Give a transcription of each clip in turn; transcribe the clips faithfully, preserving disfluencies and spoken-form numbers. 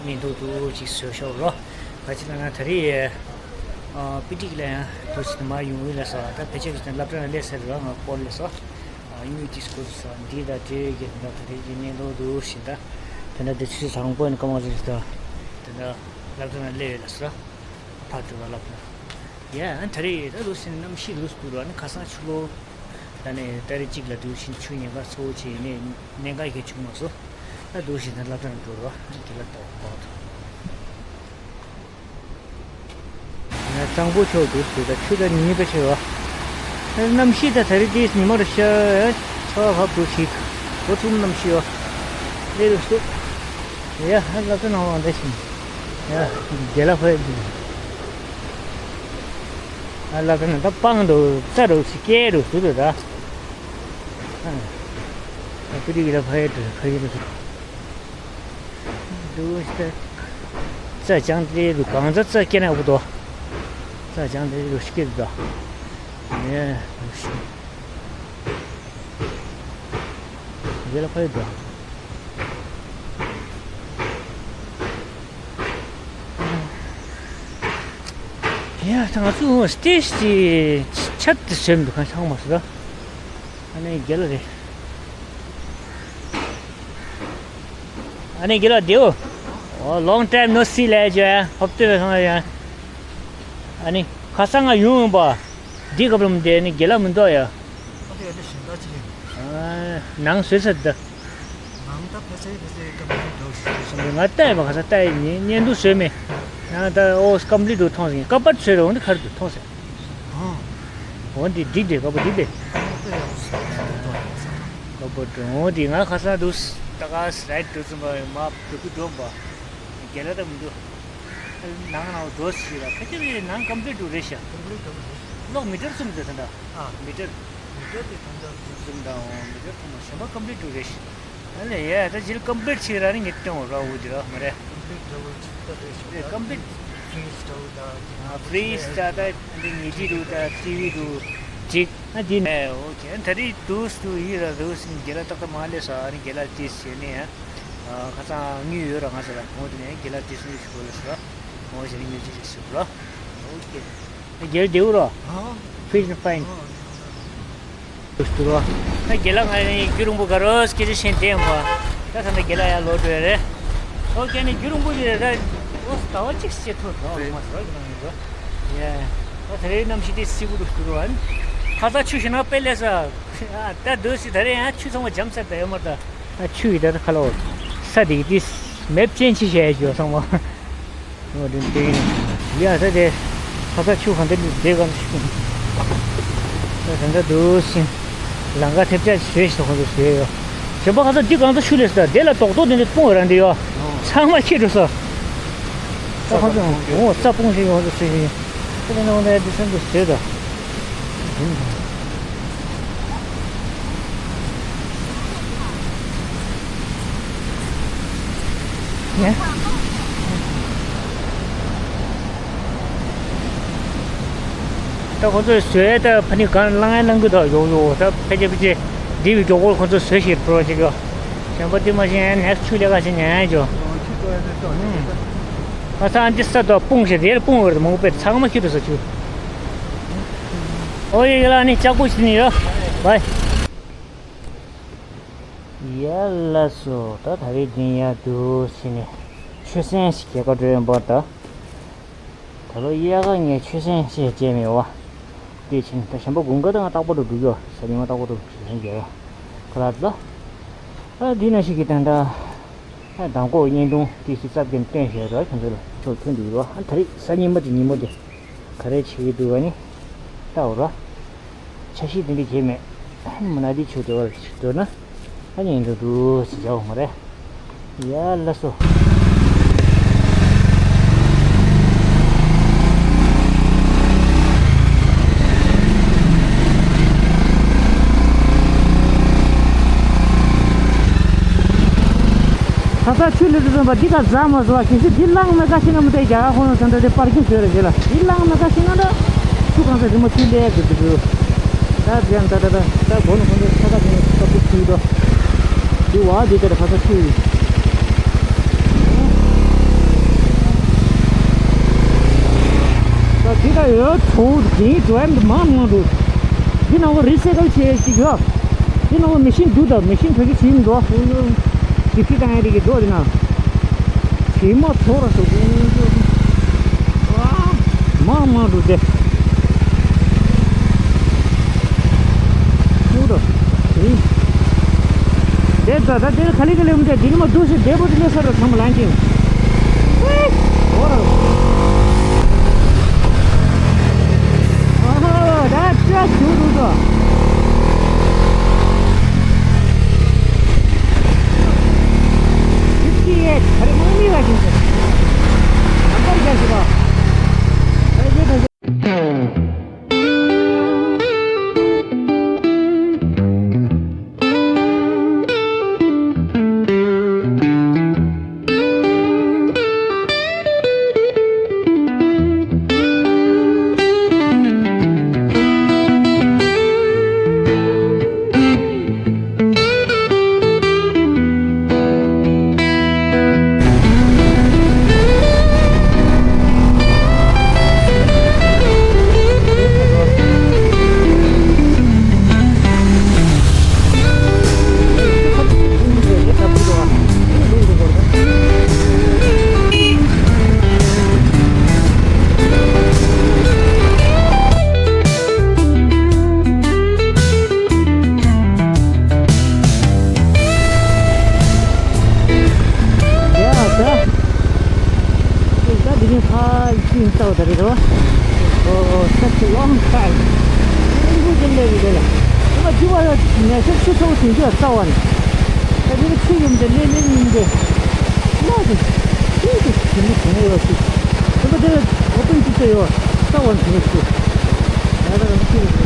མི་འདུག་འདུག་ཅིག་བཟོས་ཤོག་རོ། ག་ཅི་ལ་ན་ད་རེས་ཨ་པི་ཏིག་ལ་ཡང་འདུག་ཅིག་མ་ཡོང་ཡོད་ལ་སོ། ད་ཕལ་ཆེར་ཅིག་སློབ་གྲྭ་ནང་སླེབས་ཟེར་རོ། ང་སྐོར་ལ་སོ། ཨ་དངུལ་ཏིག་སྐོར་སོ། འདི་ད་དེ་གི་ད་ད་རེས་ཀྱི་གནས་སྟངས་འདུག་ཞིག་ད། དེ་འདྲ་དེ་ཆུ་ཚོད་གང་པོ་ནས་སྐར་མ་ཟིག་ད། དེ་འདྲ་སློབ་གྲྭ་ནང་སླེབས་ཡོད་ལ་སོ། ཕར་འགྲོ་བ་སློབ་གྲྭ། ཡ་ཨ་ད་རེས་ད་འདུག་ཟིན་གནམ་གཤིས་འདུག་འདུག་ར་ནི་ཁ་སང་ཆུ་ལོ། ད་ནི་ཏ་རིག་གཅིག་ལ་འདུག་ཟིན་ཆུ་ཉེན་ཁ་གཙོ་བོ་བྱས་ནས་གནད་འགག་གི་བྱུང་མ་སོང་། ད་འདུག་ཟིན་ད་སློབ་གྲྭ་འགྲོ་ར་ནི་དགེ་ལ་ཏོག་པོ་ད། གཙང་པོ་ཆོག་འདུག་ཟེར་ད་ཆུ་ད་ཉི་མ་པ་ཆེ་བ། གནམ་གཤིས་ད་ད་རེས་དེ་ཉི་མ་རུ་ཤར་ཆར་བབས་འདུག་ཞིག་འགོ་ཚུགས་གནམ་གཤིས་བ། ཨེ་རུ་སྟུག་ཡ་ཧ་ལབ་ཏུ་ནང་བ་འདྲ་ཞིག་ཡ་དགེ་ལ་ཕ་ཡ་འདུག་ཨ་ལ་ཁ་ན་ད་སྤང་འདུག་རྩྭ་འདུག་སི་ཀེ་འདུག་ཟེར་འདུག་ད། ཨ་ཀི་རི་གི་ལ་ཕ་ཡ་འདུག་ཕ་ཡ་འདུག་འདུག་ད། རྩྭ་ཅང་དེ་འདུག་གང་ཚ་རྩྭ་སྐྱེ་ན་འུ་དོ། རྩྭ་ཅང་དེ་འདུག་སི་ཀེ་འདུག་ད། ནས་འདུག་སི། དེ་ལ་ཕ་ཡུལ་དུ། ཡ་ད་ང་ཚོ་སི་ཊེ་ཇི་དེ་ཆ་དེ་བཟོས་མི་འདུག་ག་ཚང་མ་སོ། ཨ་ནི་རྒྱལ་ལ་རེད། ཨ་ནི་རྒྱལ་ལ་དེའོ། ཨོ་long time no see ལས་ཅོ་ཡ་ཧོབ་ཏེ་བས་སོང་ཡ། ཨ་ནི་ཁ་སང་ང་ཡོང་ཡོང་པ། འདི་སྐབས་རུམ་དེ་ནི་རྒྱལ་ལ་མི་འདུག་ཡ། ཨ་དེ་ཡ་དེ་གཞན་དག་ཅིག་རེད། ཨ་ནང་བཟོས་ཚར་འདི། ནང་ད་ཕལ་ཆེར་ཕལ་ཆེར་ཀམ་པི་ལིཊ་འགྲོ་ཞིག་རེད་བསམ་གི། ང་ལྟ་ཡི་བ་ག་ས་ལྟ་ཡི་ཉེ་ཉེ་འདུག་བཟོས་མེད། ཡང་ད་ཨོ་ཀམ་པི་ལིཊ་འགྲོ་མཐོང་ཟིན་ཀ་པར་བཟོས་རེད་འོང་འདི་ཁར་འདུག་མཐོང་ཟིན། ཨ། འོ་འདི་འགྲིག་འདི་ཀ་པར་འགྲིག་འདི། ཨ་དེ་ཡག་པོ་ཟེར་འགྲོ་འགྲོ་ཡག་པོ་ཟེར། ཀ་པར་འགྲོ་འོ་འདི་ང་ཁ་སང་འདུག་ད་ག་རའིཊ་འགྲོ་ཙམ་པ་མ་འགྲོ་གི་འགྲོ་འབའ། རྒྱལ་ལ་ད་མི་འདུག་ནང་ནང་འགྲོ་ཞིག་ལ་ཕལ་ཆེར་ནང་ཀམ་པི་ལིཊ་འགྲོ་རེད་ཤག་ཀམ་པི་ལིཊ་འགྲོ་རེད། གློག་མི་ཊར་གསུམ་ཟེར་ད་འདྲ། ཨ་མི་ཊར། མི་ཊར་དེ་ད་འདྲ་གསུམ་དང་མི་ཊར་ཐུང་མ་གཞན་པ་ཀམ་པི་ལིཊ་འགྲོ་རེད་ཤག་ཨ་ལས་ཡ་ད་ཇིལ་ཀམ་པི་ལིཊ་ཆེ་ར་ནི་ངེད་ཀྱང་ར་འུ་དེ་ར་མ་རེད། ཀམ་པི་ལིཊ་འགྲོ་ཅིག་ད་རེད་ཤག་རེད་ཀམ་པི་ལིཊ། ཕི་རིཇ་འགྲོ་ད། ཨ་ཕི་རིཇ་ད་ད་འདི་ཉལ་ཁྲི་འགྲོ་ད་ཊི་ཝི་འགྲོ་ཅིག་ཨ་འདི་ནས་ཨོ་ཁེ་ད་རེད་འདུག་འདུག་ཡིན་ར་འདུག་སེ་རྒྱལ་ལ་ཏག་ཏག་མ་སླེབས་ས་ཨ་ནི་རྒྱལ་ལ་ཏིས་བྱས་ནས་ཡ། ཁ་སང་དངུལ་ཡོད་ར་ང་ཟེར་ར་འོ་དེ་ནས་རྒྱལ་ལ་ཏིས་དངུལ་ཞུ་དགོས་ལ་ཟེར་ར་འོ་ཟེར་ནས་དངུལ་ཅི་ཞིག་ཞུ་ར། ཨོ་ཁེ། རྒྱལ་བདེ་བོ་ར། ཧྥི་ལིན་ཕ་ཡིན། ཨོ་ཟེར་ར། རྒྱལ་ལ་ང་ནི་རྒྱུ་རིང་པོ་ག་རོ་སྐད་ཆ་བཤད་བསྡད་ཡོང་ག་ད་ད་ལྟ་རྒྱལ་ལ་ཡར་ལོག་འགྲོ་ཡ་རེད། ཨོ་ཁེ་ནི་རྒྱུ་རིང་པོ་ཡོད་རེད་ད། ཨོ་ཟླ་བ་གཅིག་བྱེད་ཐུབ་རོགས་མ་ཟེར་ར་གི་ནང་ཡོད་ར། ཡ། ད་ད་རེས་གནམ་གཤིས་དེ་བསིལ་པོ་འདུག་འདུག་ཨ་ནི། ཁ་ས་ཆུ་ཞིག་ན་དཔེ་ལས་ས། ད་སྡོད་སྲིད་ད་རེས་ཡང་ཆུ་ཚང་མ་འཇམ་ས་ད་ཡོད་མ་རེད་ད། ཨ་ཆུ་ཡི་ད་ད་ཁ་ལོ། ས་དེ་གི་དེ་མེབ་ཅན་ཆི་བྱས་ཡོད་ཚང་མ། ཨོ་དེ་དེ་ཡིན། ཡ་ས་དེ། ཁ་ས་ཆུ་གང་དེ་དེ་གང་ཞིག་ད་ད་ད་སྡོད་སྲིད། ལང་ཀ་ཐེབས་ཆག་ཞིག་ཞིག་ཁོང་ཚོ་བཟོས་ཡོད། གཞན་པ་ཁ་ས་འདི་གང་ཚ་ཆུ་ལས་ས་དེ་ལ་རྡོག་རྡོག་དེ་འདྲ་སྤུངས་ར་འདི་ཡོད། ཚང་མ་ཁྱེར་འགྲོ་ས། ས་ཁོང་ཚོ་འོ་ས་སྤུངས་ཤིག་ཡོང་ཚོ་ཟེར་ཞིག་ཁྱེད་རང་ནང་ནས་འདི་སེམས་འདི་བཟོས་ད། ཡ། ད་ཁོང་ཚོས་བཟོས་ད་ཕ་ནི་གང་བླང་ཡ་གནང་གི་ད་ཡོང་ཡོང་ད་ཕལ་ཆེར་ཕལ་ཆེར་འདི་བའི་མགྱོགས་པོ་ཁོང་ཚོས་བཟོས་ཤིག་པྲོ་ཇེག་ཡོ། གཞན་པ་དེ་མ་ཤེས་ཡ་ནེགསི་ཆུ་ལས་ཀ་བྱེད་ཉན་ཡ་ཇོ། ཁ་སང་འདི་ས་དོ་སྤུངས་ཤིག་དེར་སྤུངས་བར་མང་པོས་ཚང་མ་ཁྱི་དུ་ས་ཆུ། ཨོ་ཡེ་ཡེ་ལ་ནི་ལྕགས་པོ་ཞིག་ནི་ཡོད། བའི། ཡ་ལ་སོ་ད་ད་རེས་འདི་ཡ་དུ་ཕྱི་ནས་ཆུ་སྲིན་ཞིག་རྒྱལ་ཁ་འགྲོ་ཡོང་པར་ད། ད་ལོ་གཡས་ཁ་ངས་ཆུ་སྲིན་ཞིག་བརྗེད་མེད་བ། དེ་ཕྱིན་ད་གཞན་པ་དགུན་ཁ་ད་ང་རྟག་པར་དུ་འགྲོ་གི་ཡོད་ས་ཉི་མ་རྟག་པར་དུ་ཆུ་སྲིན་རྒྱལ་ཁ་ལ་ད། ཨ་འདི་ན་ཞིག་གི་ད་ད། ཨ་མདང་དགོང་བརྙན་ཐུང་ཏི་སི་རྩབ་ཀྱིན་བསྟན་བཞག་ར་ཁྱོད་ཚོ་ལ་ཚོ་ཐོན་འདུག་ར། ཨ་ད་རེས་གཟའ་ཉི་མ་དེ་ཉིན་མོ་དེ་ག་རེ་བྱེད་ཀྱི་འདུག་ཨ་ནི་ལྟའོ་ར། འཆར་གཞི་དེ་འདྲ་བྱེད་མེད། ཨ་མ་ན་དེ་ཆུ་དེ་བར་ཞིག་འགྲོ་ན་ཨ་ཉིན་འགྲོ་འདུག་ཟེར་བྱའོ་མ་རེད། ཡ་ལ་སོ། ད་ལྟ་ཆུ་ལས་དུ་ཟོན་པ་འདི་ག་ཟ་མ་ཟོ་བ་གལ་སྲིད་འདི་ལངས་མེད་ཀ་ཤི་ན་མི་དེ་རྒྱ་གར་ཁོང་ཚོ་ད་འདི་པར་ཀིང་བཟོས་རེད་ཟེར་ལ་འདི་ལངས་མེད་ཀ་ཤི་ན་འདྲ་ཆུ་གང་ས་རི་མོ་ཆུ་ལས་དུ་དུ་ད་རྒྱ་ད་ད་ད་ད་གོ་ནུ་ཁོང་ཚོ་ས་ཁ་དེ་ནས་ས་ཁུག་ཆུ་ཡོད་དོ། འདི་བ་འདི་ད་ད་ཁ་ས་ཆུ་ཡོད། འདི་ལྟ་ཡོད་ཚོ་འདིའི་འགྲོ་ཡ་འདི་མང་མང་འདུག་འདི་ནང་བ་རི་སེ་ཀལ་བྱེད་ཅིག་ཡོད། འདི་ནང་བ་མི་ཤིན་འདུག་ད་མི་ཤིན་ག་གི་བྱེད་མི་འདུག་ཇི་ཕི་ཀ་ཡ་རི་གི་འགྲོ་འདི་ན། བྱེད་མ་ཚོ་ར་སོ་མང་མང་འདུག་དེ། ཧུ་ད། ཨི། དེ་ད་ད་དེ་ཁ་ལི་ཁ་ལི་མི་དེ་དེ་ནི་མ་འདུག་ཟེར་དེ་པོ་དེ་ལས་སར་ཚང་མ་ལངས་ཀྱིན། ཨོ་ར། ཨ་ཧ་ད་ཅག་ཞུ་རུ་དོ། ཕིབ་ཊི་ཨེ་ཊི་ཁ་རི་མང་མི་བ་ཞིག་ཟེར། ནམ་བར་རྒྱག་ཞིག་གོ། ཨེ་ཡོད་ད། ཡ་ད། ད་འདི་ནས་ཕར་ཤིང་རྩ་བ་ད་རེད་རོ། Oh, such a long time. ཨིན་བུ་ཅན་ལས་རེད་ལ། ང་འདི་བ་ལ་ཉ་ཤར་ཆུ་ཚོགས་ཟིན་རྒྱུ་རྩ་བ་ནས། ད་འདི་ལ་ཆུ་ཡོད་འདི་ལས་ལས་ཡིན་འདི། ལ་དེ། ལས་དེ་དེ་ནི་དེ་ནས་ཡོད་ཅིག་དེ་པ་དེ་ལ་ཨོ་པན་ཅིག་ཏུ་ཡོད་རྩ་བ་ནས་དེ་ནས་ཆུ། ད་ད་རང་ཆུ་རེད།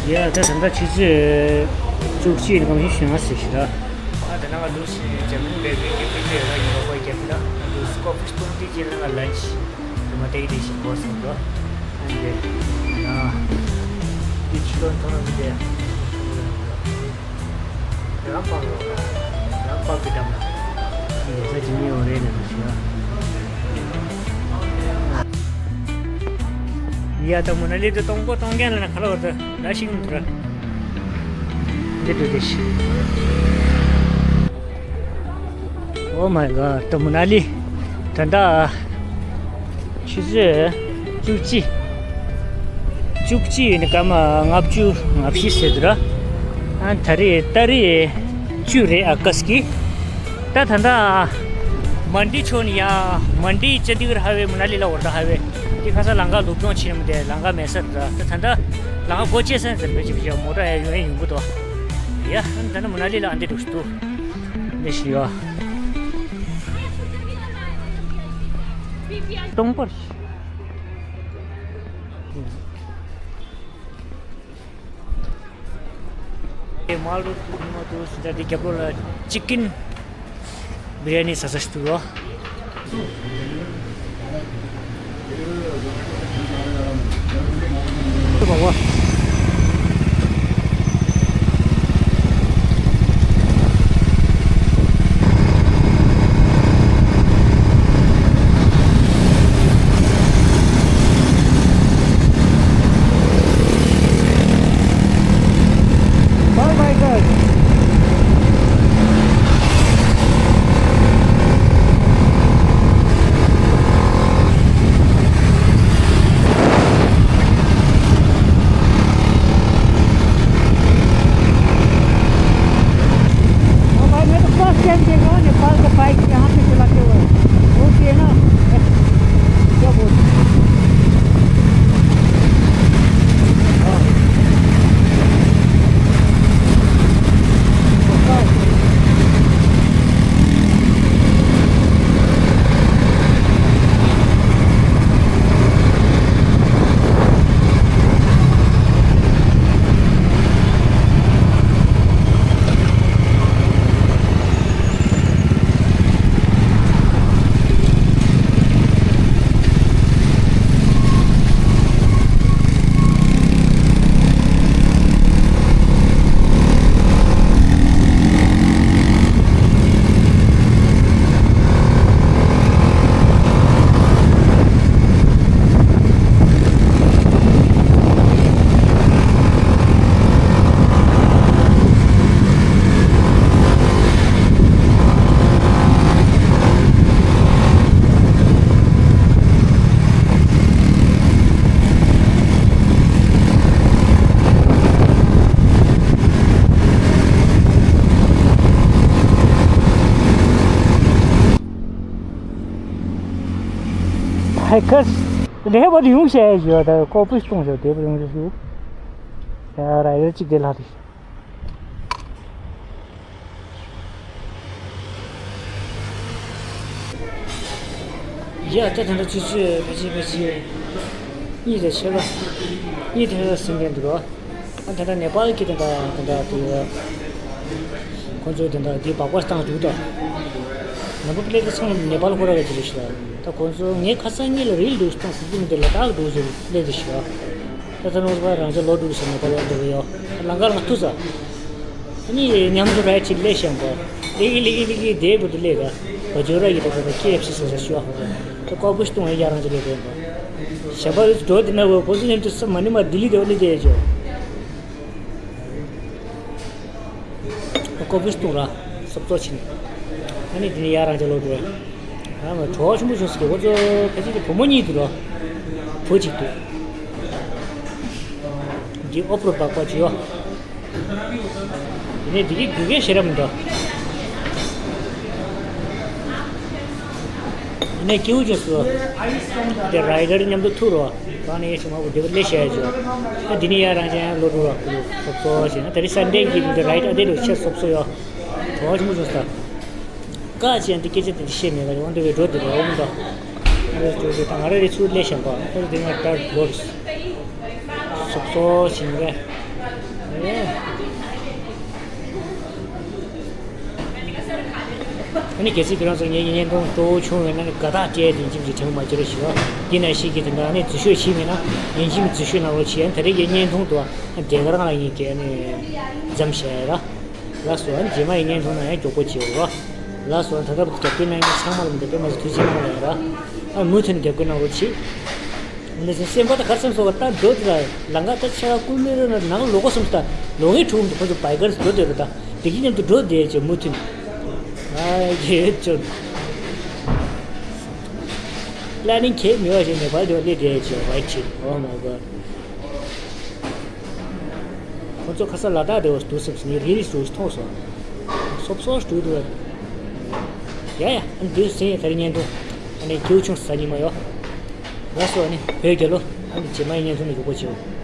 ཡ་ད་ད་ལྟ་ཆུ་ཚོད་བཅུ་གཅིག་ནས་གམ་ཤིང་ཞོན་ང་ཟེར་ཞིག་ར། ཨ་ད་ནང་ང་འདུག་ཞིག་འཇམ་རིང་བའི་བོད་ཀྱི་ཕུལ་ཏེ་ཡོད་ན་ཡིན་པ་ཁོས་རྒྱབ་ཀྱི་ད་འདུག་ཀོ་ཕི་སྤུན་ཏི་ཅན་ལ་ང་ལན་ཆི་དུ་མ་ཏེག་ཏེག་ཞིག་འགོར་སོང་འདུག་ཨ་ནི་དེ་ཨ་འདི་ཆུ་དོན་ཐོག་ན་འདི་དེ། རང་པགས་རོགས། རང་པགས་ཀྱི་འགྲམ་ལ། ཡོད་ས་ཅི་མི་ཡོང་རེད་ནས་ཞུ་ཡ། ཡ་ད་མུ་ན་ལི་དུ་གཏོང་པོ་གཏོང་མཁན་ལ་ན་ཁ་ལོ་དུ་ད་ཤིང་དུ་ར། འདི་དུ་དེ་ཤི། Oh my god ད་མུ་ན་ལི། ད་ད། ཆུ་ཚོད་བཅུ་གཅིག་བཅུ་གཅིག་ཡིན་སྐར་མ་ལྔ་བཅུ་ང་བཞི་ཟེར་དུ་ར། ཨ་ད་རེས་ཏ་རིག་བཅུ་རེད་ཨ་ཀ་སི་ཀི། ད་ད་ད། མན་ཌི་ཆོ་ནི་ཡ། མན་ཌི་ཅན་དི་གར་ཧ་ཝེ་མུ་ན་ལི་ལ་འོར་ད་ཧ་ཝེ། འདི་ཁ་ས་ལང་ཀ་ལུག་གྱོང་ཆེ་མི་དེ་ལང་ཀ་མེད་ས་ར་ད་ད་ད། ལང་ཀ་སྒོ་བཅད་ས་ཟེར་བེ་ཅི་བི་ཅི་མོ་ཊ་ཡ་ཡོད་ཡོང་གི་དོ། ཡ་ད་ད་མུ་ན་ལི་ལ་ཨ་འདི་འདུག་སུ་འདུག་འདི་ཤི་ཡོ། སྟོང་པར་ཤི། དེ་མ་ལུ་ཐུག་མ་ཐུག་སུ་འདྲ་དེ་རྒྱབ་ལོགས་ལ་ཅི་ཀིན་བི་རི་ཡ་ནི་ཟ་ཟ་ཞིག་འདུག་ལོ། Oh my god. ཁ་ལས་བ་དུ་ཡོང་བྱས་ཡོད། ད་ཀོ་པུས་གཏོང་བྱས་དེ་བ་ཡོང་བྱས་ཞུ། ཡ་ར་ཡོད་ཅིག་དེ་ལྷ་རེད། ཡ་ད་ད་ལྟ་ཆུ་ཚོད་ཕལ་ཆེར་ཕལ་ཆེར་གཉིས་དང་ཕྱེད་ཀ་གཉིས་དང་ཕྱེད་ཀ་ཟིན་མཁན་འདུག་རོ། ཨ་ད་ལྟ་ནེ་པཱལ་གྱི་ད་ལྟ་ད་ལྟ་དེ་ཁོང་ཚོས་ད་ལྟ་དེ་སྦག་སྦག་བཏང་འདུག་ད་ནམ་པ་པི་ལེ་ཏི་ཚང་ནེ་པཱལ་ཁོ་ར་ག་ཅི་རེད་ཤག་ད་ཁོང་ཚོ་ངས་ཁ་སང་གཉིས་ལ་རིལ་འདུག་བཏང་ཟིན་གྱི་མི་འདུག་ལ་དྭགས་འདུག་ཟེར་སླེབས་འདུག་ཤག་ད་ལྟ་ནོར་བ་རང་ཚོ་ལོ་དྲུག་ཟེར་ནེ་པཱལ་ལ་འགྲོ་གི་ཡོད། ལམ་ཁར་ང་ཐུག་ས། ཨ་ནི་མཉམ་དུ་རའི་ཌི་ལས་བཞིན་པ། ལི་ཀི་ལི་ཀི་ལི་ཀི་དེའི་བུ་དུ་ལས་ཀ་བ་ཇོ་ར་ཡི་དོ་དོ་ཀེ་ཨེཕ་སི་སོ་སོ་ཤོ། ད་ཀོ་པུ་ཤི་ཏུང་ཡ་རང་ཅི་ལས་དོན་པ། ཞབས་པ་འགྲོ་དེ་ན་བོ་ཁོ་ཚོ་མཉམ་དུ་ས་མ་ནི་མ་ལྡི་ལི་དེ་བ་ལི་དེ་ཡ་ཇོ། ཀོ་པུ་ཤི་ཏུང་ར་སོབ་ཏོ་ཕྱིན། ཨ་ནི་དེ་ནི་ཡ་རང་ཅི་ལོ་དོ། ཨ་མ་གྲོགས་ཆུང་མོ་ཆུང་སི་ཁོ་ཚོ་ཕལ་ཆེར་བུ་མོ་གཉིས་འདུག་རོ། བུ་གཅིག་འདུག་འདི་ཨོབ་རོ་སྦག་སྦག་ཅི་ཡོ། དེ་ནས་འདི་གི་རྒྱུ་སྐལ་ཤེས་རབ་མི་འདུག་དེ་ནས་སྐྱེའུ་ཅུང་སུ། དེ་རའི་ཌར་མཉམ་དུ་ཐུག་རོགས། གང་ནས་ཡེ་ཤེས་མ་བུ་དེ་བ་ལས་བཤད་ཡ་ཅོ། ཨ་འདི་ནས་ཡ་རང་ཅན་ལོ་དྲུག་རོགས་ཁུ་སོབ་སོ་ཞེ་ན་ད་རི་སན་ཌེ་གི་འདི་རའི་ཌར་དེ་རུ་ཆེར་སོབ་སོ་ཡོ། གྲོགས་ཆུང་མོ་ཅུང་སུ། ཀ་ཅན་འདི་སྐད་ཆ་དེ་འདི་བཤད་མེད་པ་རེད། འོན་ཏེ་བའི་འགྲོ་དེ་རོགས་མི་འདུག་ཨ་རེ་ཅོ་ཅོ་ད་ང་ར་རི་ཚུར་ལས་བཤད་པ་ཁོ་ར་དེ་ང་ལྟར་ལོ་རེད། སོབ་སོ་ཞིང་རེད། ཨ་ནི་གལ་སྲིད་ཁྱེད་རང་ཚོ་ངའི་བརྙན་ཐུང་སྤྲོ་བོ་བྱུང་བས་ན་ནི་དགའ་རྟགས་སྤྲད་དེ་ཡིན་གཅིག་མིན་གཅིག་དྲན་པ་མ་བརྗེད་རོགས་ཞེས་རོགས། འདི་ན་ཞིག་གིས་དེ་འདྲ་ནི་འཛུལ་ཞུགས་བྱས་མེད་ན་ཡིན་གཅིག་མིན་འཛུལ་ཞུགས་གནང་རོགས་བྱས། ད་རེས་ཀྱི་བརྙན་ཐུང་དུ་དེ་ག་རང་ལ་ཡིན་གྱི་ནི་འཛམ་བྱས་ར། ལགས་སོ། ཨ་ནི་རྗེས་མ་ཡི་བརྙན་ཐུང་ན་ཡང་མགྱོགས་པོ་བྱེད་རོགས། ལགས་སོ། ད་ལྟ་བར་དུ་རྒྱབ་སྐྱོར་གནང་མཁན་ཚང་མ་ལ་མི་འདོད་པས་མ་ཟད་ཐུགས་རྗེ་གནང་བ་ཡིན་ར། ཨ་མུ་མཐུད་ནས་རྒྱབ་སྐྱོར་གནང་རོགས་བྱེད། འདི་ཚོ་སེམས་པ་ད་གར་སེམས་སོགས་ད་འགྲོ་དེ་ལ་ལང་ཀ་ད་ཆེ་བ་ཀུ་མེ་རོ་ན་ནང་ལོག་གོ་སོང་ད་ལོ་ངའི་ཁྲུང་དུ་ཁོ་ཚོ་བའི་ཀར་འགྲོ་དེ་རུ་ད་དེ་གི་མཉམ་དུ་འགྲོ་དེ་ཅེ་མུ་མཐུད། ཨ་ཡེ་ཅོ། ལ་ནིང་ཁེ་མི་བ་ཞེ་ནེ་པཱལ་དེ་ལེ་དེ་ཅེ་བའི་ཅེ། Oh my God. ཁོ་ཚོ་ཁ་ས་ལ་དྭགས་དེ་བ་འདུག་སེམས་སི་ངའི་རིལ་སུ་མཐོང་སོང་། སོབ་སོ་སུ་འདུག་ཡ་ཡ། ཨ་འདུག་སེ་ད་རིང་ཉན་འདུག་ཨ་ནི་ཁྱེའུ་ཆུང་ས་ཉི་མ་ཡོ། ལགས་སོ། ཨ་ནི་བོད་རྒྱལ་ལོ། ཨ་ནི་རྗེས་མ་ཡི་ཉན་ཐུང་ནས་མགྱོགས་པོ་བྱེད།